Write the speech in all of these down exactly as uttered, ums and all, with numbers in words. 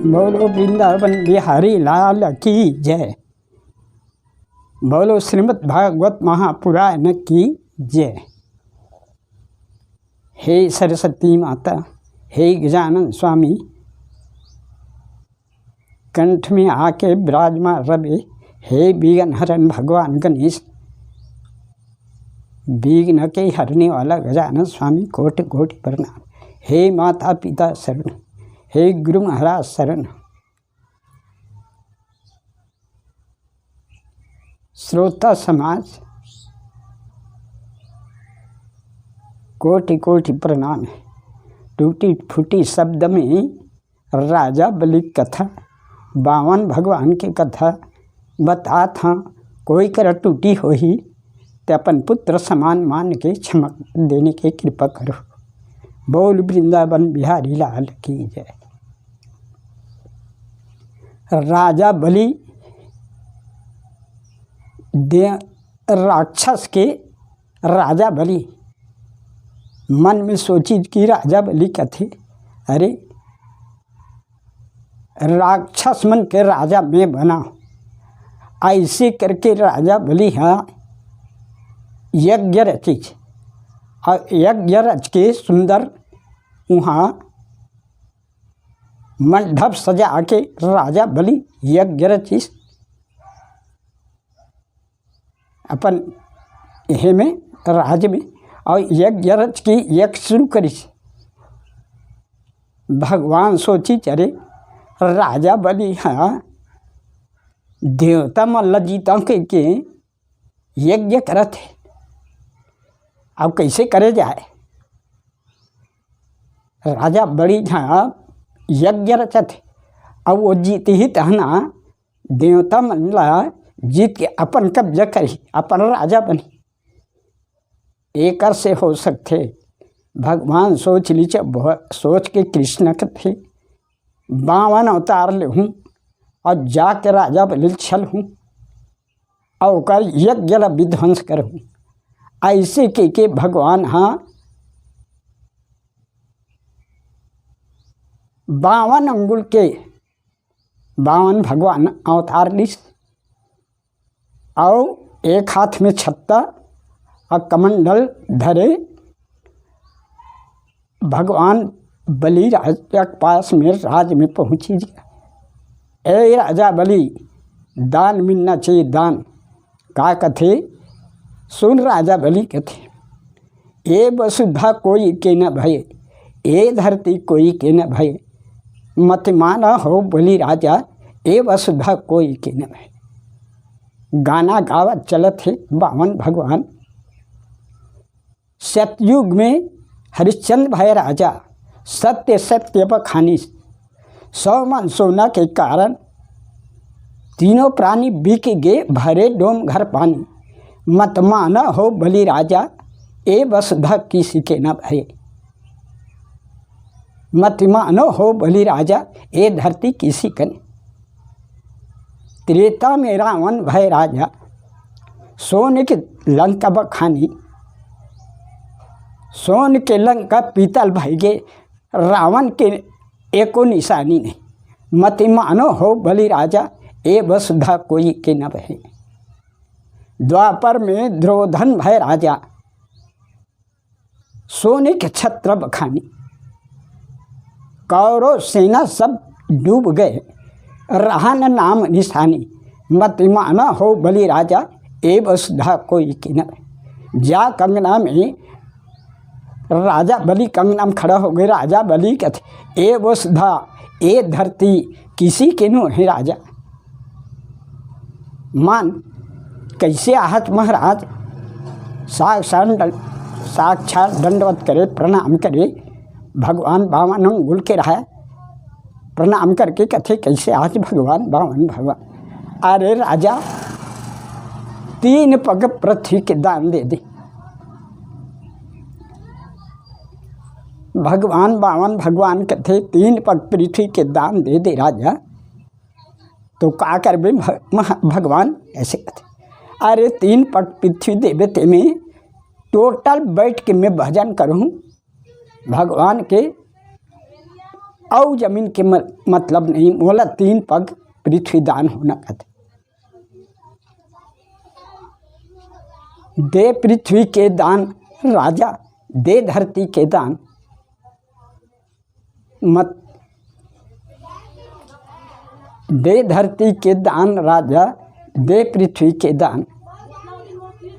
बोलो वृंदावन बिहारी लाल की जय। बोलो श्रीमद् भागवत महापुराण की जय। हे सरस्वती माता, हे गजानन स्वामी, कंठ में आके विराजमान रवे, हे विघ्न हरण भगवान गणेश, विघ्न के हरने वाला गजानन स्वामी, कोटि कोटि प्रणाम। हे माता पिता शरण, हे गुरु महाराज शरण। श्रोता समाज, कोटि कोटि प्रणाम। टूटी फूटी शब्द में राजा बलि कथा, बावन भगवान के कथा बतात हंव। कोई करा टूटी होही, ते अपन पुत्र समान मान के क्षमा देने के कृपा करो। बोल वृंदावन बिहारी लाल की जय। राजा बलि दे, राक्षस के राजा बलि मन में सोचिस कि राजा बलि कथे, "अरे, राक्षस मन के राजा मैं बनांव।" ऐसे करके राजा बलि ह यज्ञ रचिस, अउ यज्ञ रच के सुंदर उहाँ मंडप सजा के राजा बलि यज्ञ रचिस अपन एहे में, राज में, अउ यज्ञ रच के यज्ञ शुरू करिस। भगवान सोचिस, "अरे, राजा बलि ह देवता मन ल जीतंव कहिके यज्ञ करत हे, अब कइसे करे जाए?" राजा बलि ह यज्ञ रचत हे, अब वो जीतही तहना देवता मन ला जीत के अपन कब्जा करही, अपन राजा बनही। एकर से हो सकथे। भगवान सोच लीचे, सोच के कृष्ण कथे, "बावन अवतार लेहूँ अउ जाके राजा बलि ल छलहूँ अउ ओकर यज्ञ ला विध्वंस करहूँ।" ऐसे कहिके भगवान ह बावन अंगुल के बावन भगवान अवतार लिस, अउ एक हाथ में छत्ता अउ कमंडल धरे भगवान बलि राजा के पास में राज में पहुँचिस। "ए राजा बलि, दान मिलना चाहिए, दान।" का कथे? सुन राजा बलि कथे, "ए वसुधा कोई के न भय, ए धरती कोई के न भय, मत माना हो बलि राजा, ए वसुधा कोई के न भय।" गाना गावत चलत हे बावन भगवान। सतयुग में हरिश्चंद्र भय राजा, सत्य सत्य बखानिस। सौ मन सोना के कारण तीनों प्राणी बिक गे, भरे डोम घर पानी। मत माना हो बलि राजा, ए वसुधा किसी के न भय। मत मानो हो बलि राजा, ए धरती किसी के न। त्रेता में रावण भय राजा, सोन के लंका बखानी। सोन के लंका पीतल भय गे, रावण के एको निशानी नहीं। मत मानो हो बलि राजा, ए वसुधा कोई के न भय। द्वापर में दुर्योधन भय राजा, सोने के छत्र बखानी। कौरव सेना सब डूब गए, रहा न नाम निशानी। मत माना हो बलि राजा, ए वसुधा कोई के न। जा कंगना में राजा बलि, कंगना में खड़ा हो गए, राजा बलि कथे, ए वसुधा, ए धरती किसी के नो हे राजा। मान कैसे आहत महाराज? साक्षात दं-, साक्षात दंडवत करे, प्रणाम करे, भगवान बावन अंगुल के रहा, प्रणाम करके कथे, "कैसे आहत भगवान बावन भगवान?" "अरे राजा, तीन पग पृथ्वी के दान दे दे।" भगवान बावन भगवान कथे, "तीन पग पृथ्वी के दान दे दे राजा।" तो का करबे भ-, महा-, भगवान ऐसे कथे, "अरे तीन पग पृथ्वी देबे तेमे टोटल बैठ के मैं भजन करूँ भगवान के, अउ जमीन के म-, मतलब नहीं, मोला तीन पग पृथ्वी दान होना कथे। दे पृथ्वी के दान राजा, दे धरती के दान, मत दे धरती के दान राजा, दे पृथ्वी के दान।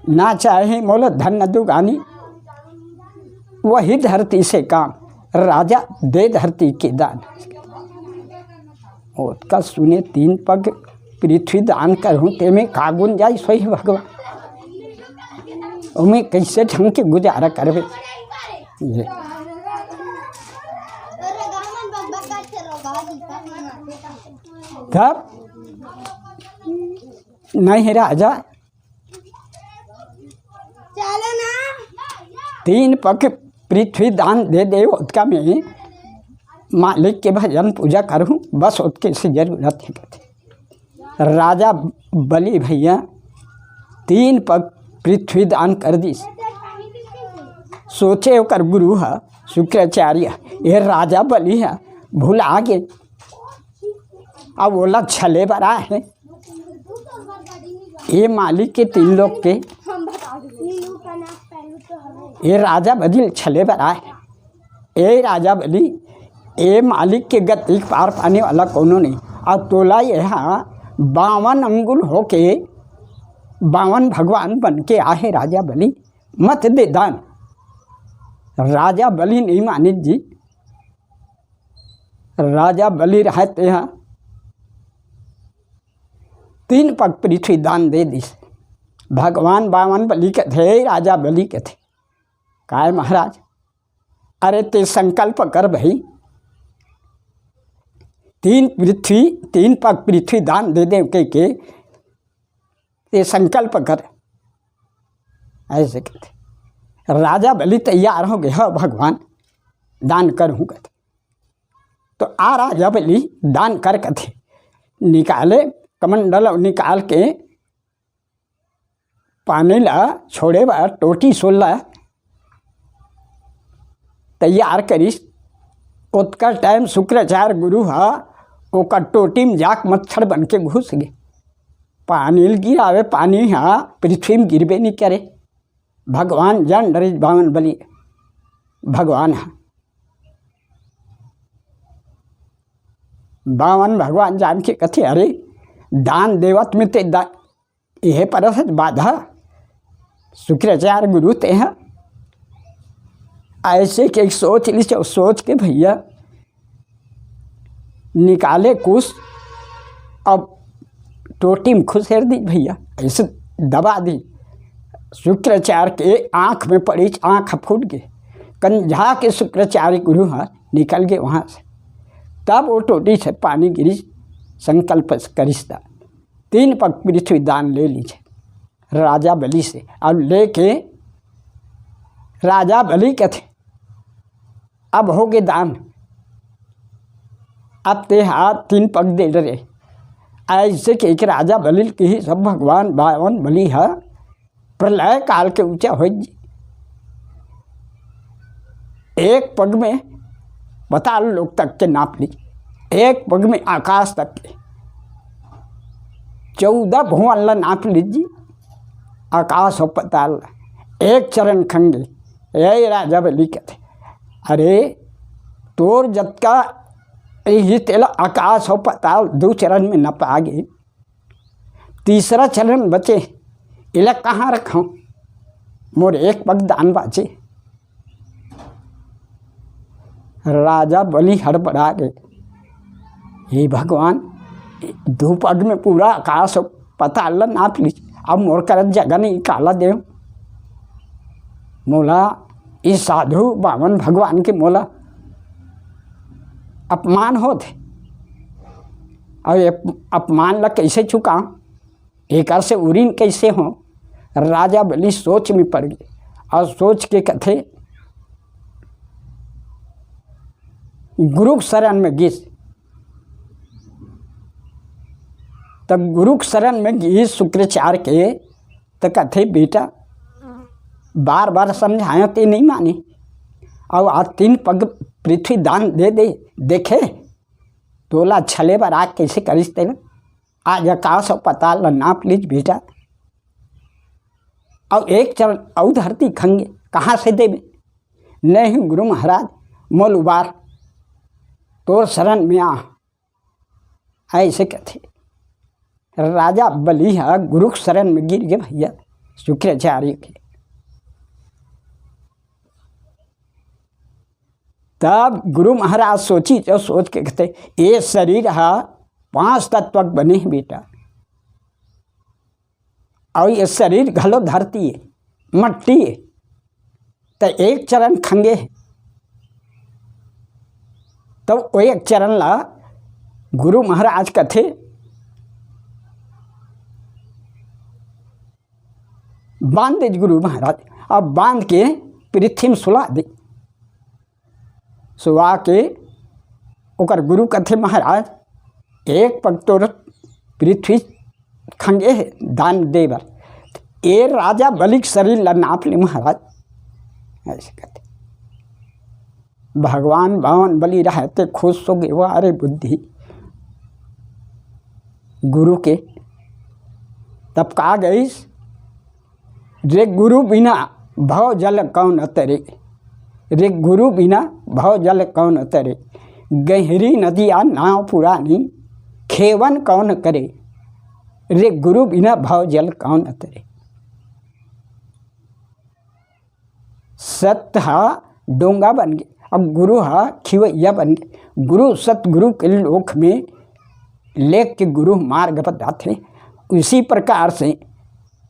ना चाहे मोला धन न दुगानी, वही धरती से काम राजा, दे धरती के दान। ओतका सुने तीन पग पृथ्वी दान करहूँ, तेमे का गुंजाइश होही भगवान? ओमे कैसे ढंग के गुजारा करबे? ये। तब नहीं राजा, तीन पग पृथ्वी दान दे दे, ओतका में मालिक के भजन पूजा करहूँ, बस ओतके से जरूरत हे कथे। राजा बलि भैया तीन पग पृथ्वी दान कर दिस। सोचे ओकर गुरु ह शुक्राचार्य, ये राजा बलि ह भुला गे, अब ओला छले बर आए हे। ये मालिक के तीन लोग के, ये राजा बलि छले बर आए हे। ए राजा बलि, ए मालिक के गति के पार पाने वाला कोनो नहीं। अउ तोला ये हा बावन अंगुल होके बावन भगवान बन के आहे राजा बलि, मत दे दान। राजा बलि नहीं मानिस जी। राजा बलि रहे ते हा तीन पग पृथ्वी दान दे दिस। भगवान बावन बलि कथे, राजा बलि कथे, काय महाराज, अरे ते संकल्प कर भई, तीन पृथ्वी, तीन पग पृथ्वी दान दे दे के, के ते संकल्प कर। ऐसे कहते राजा बलि तैयार हो गए, "हो भगवान, दान करहूँ," कहते। तो आ राजा बलि दान कर कथे, निकाले कमंडल अउ निकाल के पानी ला छोड़े बर टोटी सोला तैयार करिस। ओतका टाइम शुक्राचार्य गुरु ह ओकर टोटी में जाके मच्छर बन के घुस गे। पानी ल गिरावे, पानी ह पृथ्वी में गिरबे नहीं करे। भगवान जान डरे बावन बलि, भगवान ह बावन भगवान जान के कथे, "अरे, दान देवत में ते दा-, इहे परस बाधा।" शुक्राचार्य गुरु ते ह ऐसे के सोच ली, सोच के भैया निकाले कुश, अब टोटी में खुसेर दी भैया, ऐसे दबा दी। शुक्राचार्य के आँख में पड़ी, आँख फूट गए। कंझा के शुक्राचार्य गुरु ह निकल गए वहाँ से। तब वो टोटी से पानी गिरी, संकल्प करिस दा, तीन पग पृथ्वी दान ले लीजिए राजा बलि से। अब लेके राजा बलि कथे, "अब हो गए दान, अब ते हा तीन पग दे डरे।" ऐसे के एक राजा बलि के ही सब भगवान बावन बलि ह प्रलय काल के ऊंचा हो जी। एक पग में पताल लोक तक के नाप ली, एक पग में आकाश तक के, चौदह भुवन ला नाप लीजिए, आकाश और पताल ला, एक चरण खंगे। ए राजा बलि कथे, "अरे, तोर जतका इही तेला आकाश और पताल दू चरण में नपा गे, तीसरा चरण बचे, एला कहाँ रखंव? मोर एक पग दान बाचे।" राजा बलि हड़बड़ा गे, "हे भगवान, दू पग में पूरा आकाश पताल ला नाप ली, अब मोर करा जगह नहीं, काला देव? मोला, ई साधु बामन भगवान के मोला अपमान होत हे, अउ ये अपमान ला कैसे चुकाऊं? एकर से उरीन कैसे हो?" राजा बलि सोच में पड़ गए और सोच के कथे गुरु के शरण में गिस। तब गुरु के शरण में गिस शुक्राचार्य के, त कथे, "बेटा, बार बार समझायो ते नहीं माने, अउ आज तीन पग पृथ्वी दान दे दे, देखे तोला छले बर आग कइसे करिस तेला। आज आकाश अउ पताल ल नाप लीज बेटा। अउ एक चरण अउ धरती खंगे, कहाँ से देबे? नहीं गुरु महाराज, मोल उबार, तोर शरण में आ, ऐसे कथे। राजा बलि ह गुरु के शरण में गिर गे भैया, शुक्राचार्य के। तब गुरु महाराज सोची, जो सोच के कथे, "ये शरीर ह पांच तत्व के बने हे बेटा, अउ ये शरीर घलो धरती हे, मट्टी हे, त एक चरण खंगे हे।" तब वो एक चरण ला गुरु महाराज कथे, बांध दे गुरु महाराज। अब बांध के पृथ्वी में सुला दे। सुला के ओकर गुरु कथे, महाराज, एक पग तोर पृथ्वी खंगे हे दान दे बर, ए राजा बलि के शरीर ला नाप ले महाराज। ऐसे कथे। भगवान बावन बलि रहे ते खुश हो गे, "वाह रे बुद्धि गुरु के।" तब का गइस, "रे गुरु बिना भव जल कौन तरे, रे गुरु बिना भव जल कौन तरे, गहरी नदिया नाव पुरानी, खेवन कौन करे, रे गुरु बिना भव जल कौन तरे।" सत ह डोंगा बन गे, अब गुरु ह खिवैया बन गे। गुरु सतगुरु के लोक में लेख के गुरु मार्ग बताथे। उसी प्रकार से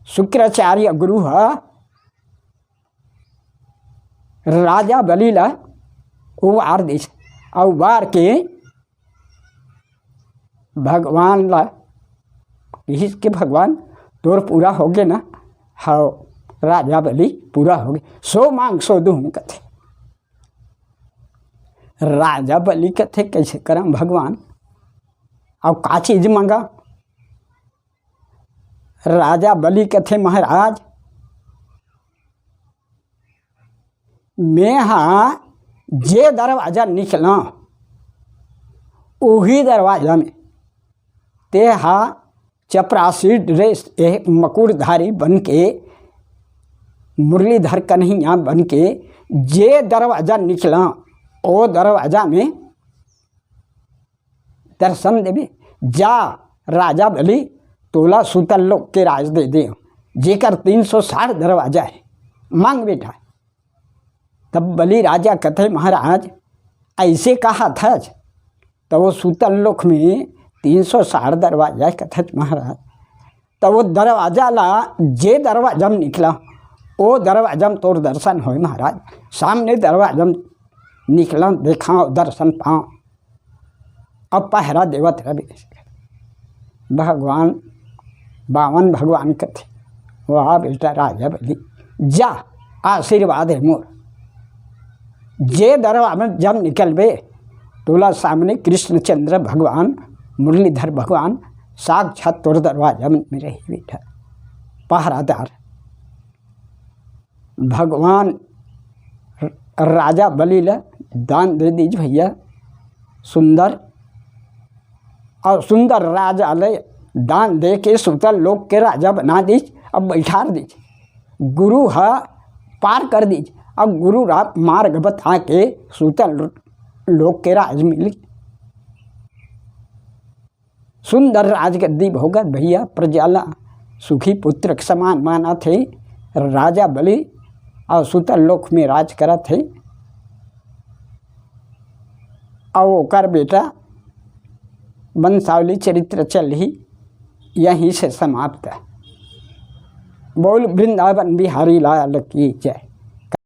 शुक्राचार्य गुरु ह राजा बलि ला उबार दिस, अउ उबार के भगवान ला किहिस के, "भगवान, तोर पूरा होगे ना?" "हव राजा बलि, पूरा होगे, सो मांग सो दूं," कथे। राजा बलि कथे, "कइसे करम भगवान, अउ का चीज मांगा?" राजा बलि कथे, "महाराज, मेंहा जे दरवाजा निकलंव, उही दरवाजा में तेंहा चपरासी ड्रेस, ए, मकुड़धारी बन के, मुरलीधर कन्हैया बन के जे दरवाजा निकलंव, ओ दरवाजा में दर्शन देबे। जा राजा बलि, तोला सुतल लोक के राज दे देंव, जेकर तीन सौ साठ दरवाजा हे, मांग बेटा।" तब बलि राजा कथे, "महाराज, अइसे कहत हस, त वो सुतल लोक में तीन सौ साठ दरवाजा हे कथस महाराज, त वो दरवाजा ला, जे दरवाजा में निकलंव, ओ दरवाजा में तोर दर्शन होय महाराज, सामने दरवाजा में निकलंव, देखंव, दर्शन पांव।" अब पहरा देवत रहे। भगवान, बावन भगवान कथे, "वाह बेटा राजा बलि, जा, आशीर्वाद हे मोर। जे दरवाजा में जब निकलबे, तोला सामने कृष्णचंद्र भगवान, मुरलीधर भगवान साक्षात तोर दरवाजा में रही बेटा, पहरादार।" भगवान राजा बलि ल दान दे दीज भैया, सुंदर, अउ सुंदर राजा ल दान दे के सुतल लोक के राजा बना दीज, अब बैठार दीज। गुरु ह पार कर दीज, अब गुरु रा-, मार्ग बता के सुतल लोक के राज मिली। सुंदर राजगद्दी भोगत भैया, प्रजा ला सुखी पुत्र के समान मानत हे। राजा बलि अउ सुतल लोक में राज करत हे। अउ ओकर बेटा वंशावली चरित्र चलही, यहीं से समाप्त। बोल वृंदावन बिहारी लाल की जय।